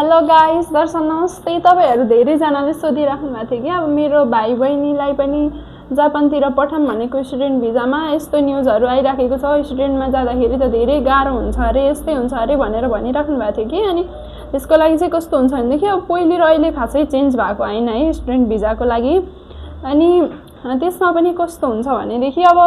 Hello guys, दर्शक नमस्ते। तपाईँहरू धेरैजनाले सोधिराख्नु भएको थियो कि अब मेरो भाइ बहिनीलाई पनि जापानतिर पठाऊँ भनेको स्टुडेन्ट भिजामा यस्तो न्युजहरू आइराखेको छ। स्टुडेन्टमा जाँदाखेरि त धेरै गाह्रो हुन्छ अरे, यस्तै हुन्छ अरे भनेर भनिराख्नु भएको थियो कि। अनि त्यसको लागि चाहिँ कस्तो हुन्छ भनेदेखि अब पहिले र अहिले खासै चेन्ज भएको होइन है स्टुडेन्ट भिजाको लागि। अनि त्यसमा पनि कस्तो हुन्छ भनेदेखि अब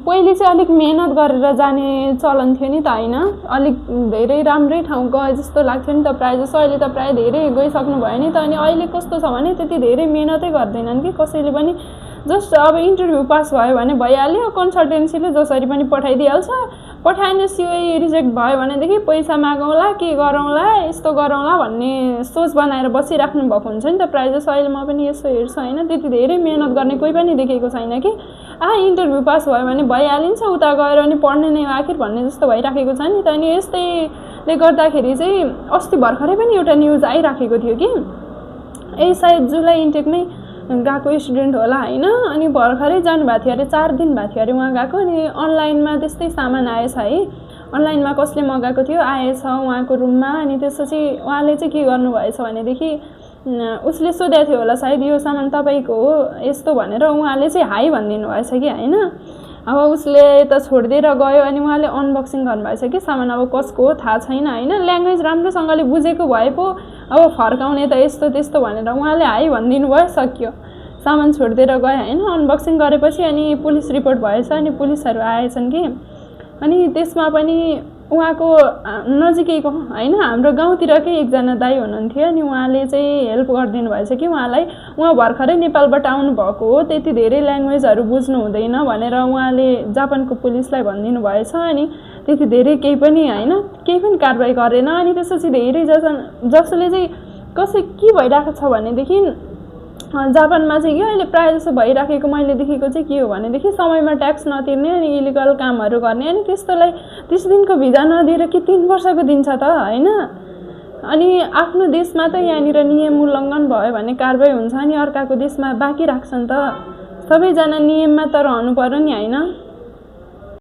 पहिले चाहिँ अलिक मेहनत गरेर जाने चलन थियो नि त होइन, अलिक धेरै राम्रै ठाउँ गए जस्तो लाग्थ्यो नि त प्रायः जस्तो। अहिले त प्रायः धेरै गइसक्नु भयो नि त। अनि अहिले कस्तो छ भने त्यति धेरै मेहनतै गर्दैनन् कि कसैले पनि। जस्ट अब इन्टरभ्यू पास भयो भने भइहाल्यो, कन्सल्टेन्सीले जसरी पनि पठाइदिइहाल्छ। पठाएन सिओई रिजेक्ट भयो भनेदेखि पैसा मागौँला, के गरौँला, यस्तो गरौँला भन्ने सोच बनाएर बसिराख्नु भएको हुन्छ नि त प्रायः जस्तो। अहिले म पनि यसो हेर्छु होइन, त्यति धेरै मेहनत गर्ने कोही पनि देखेको छैन कि। इन्टरभ्यू पास भयो भने भइहालिन्छ, उता गएर अनि पढ्ने नै आखिर भन्ने जस्तो भइराखेको छ नि त। अनि यस्तैले गर्दाखेरि चाहिँ अस्ति भर्खरै पनि एउटा न्युज आइराखेको थियो कि सायद जुलाई इन्टेकमै गएको स्टुडेन्ट होला होइन। अनि भर्खरै जानुभएको थियो अरे, 4 दिन भएको थियो अरे उहाँ गएको। अनि अनलाइनमा त्यस्तै सामान आएछ है, अनलाइनमा कसले मगाएको थियो आएछ उहाँको रुममा। अनि त्यसपछि उहाँले चाहिँ के गर्नुभएछ भनेदेखि उसले सोधेको थियो होला सायद यो सामान तपाईँको हो यस्तो भनेर, उहाँले चाहिँ हाई भनिदिनु भएछ कि होइन। अब उसले त छोडिदिएर गयो। अनि उहाँले अनबक्सिङ गर्नुभएछ कि सामान, अब कसको हो थाहा छैन होइन। ल्याङ्ग्वेज राम्रोसँगले बुझेको भए पो अब फर्काउने त यस्तो त्यस्तो भनेर उहाँले हाई भनिदिनु भयो, सक्यो, सामान छोडिदिएर गयो होइन। अनबक्सिङ गरेपछि अनि पुलिस रिपोर्ट भएछ। अनि पुलिसहरू आएछन् कि। अनि त्यसमा पनि उहाँको नजिकैको होइन हाम्रो गाउँतिरकै एकजना दाइ हुनुहुन्थ्यो। अनि उहाँले चाहिँ हेल्प गरिदिनु भएछ कि उहाँलाई। उहाँ भर्खरै नेपालबाट आउनुभएको हो, त्यति धेरै ल्याङ्ग्वेजहरू बुझ्नु हुँदैन भनेर उहाँले जापानको पुलिसलाई भनिदिनु भएछ। अनि त्यति धेरै केही पनि होइन, केही पनि कारवाही गरेन। अनि त्यसपछि धेरै जसले चाहिँ के भइरहेको छ भनेदेखि जापानमा चाहिँ के अहिले प्रायः जसो भइराखेको मैले देखेको चाहिँ के हो भनेदेखि समयमा ट्याक्स नतिर्ने अनि इलिगल कामहरू गर्ने। अनि त्यस्तोलाई 30 दिनको भिजा नदिएर कि 3 वर्षको दिन्छ त होइन। अनि आफ्नो देशमा त यहाँनिर नियम उल्लङ्घन भयो भने कारवाही हुन्छ, अनि अर्काको देशमा बाँकी राख्छन् त। सबैजना नियममा त रहनु पर्यो नि होइन।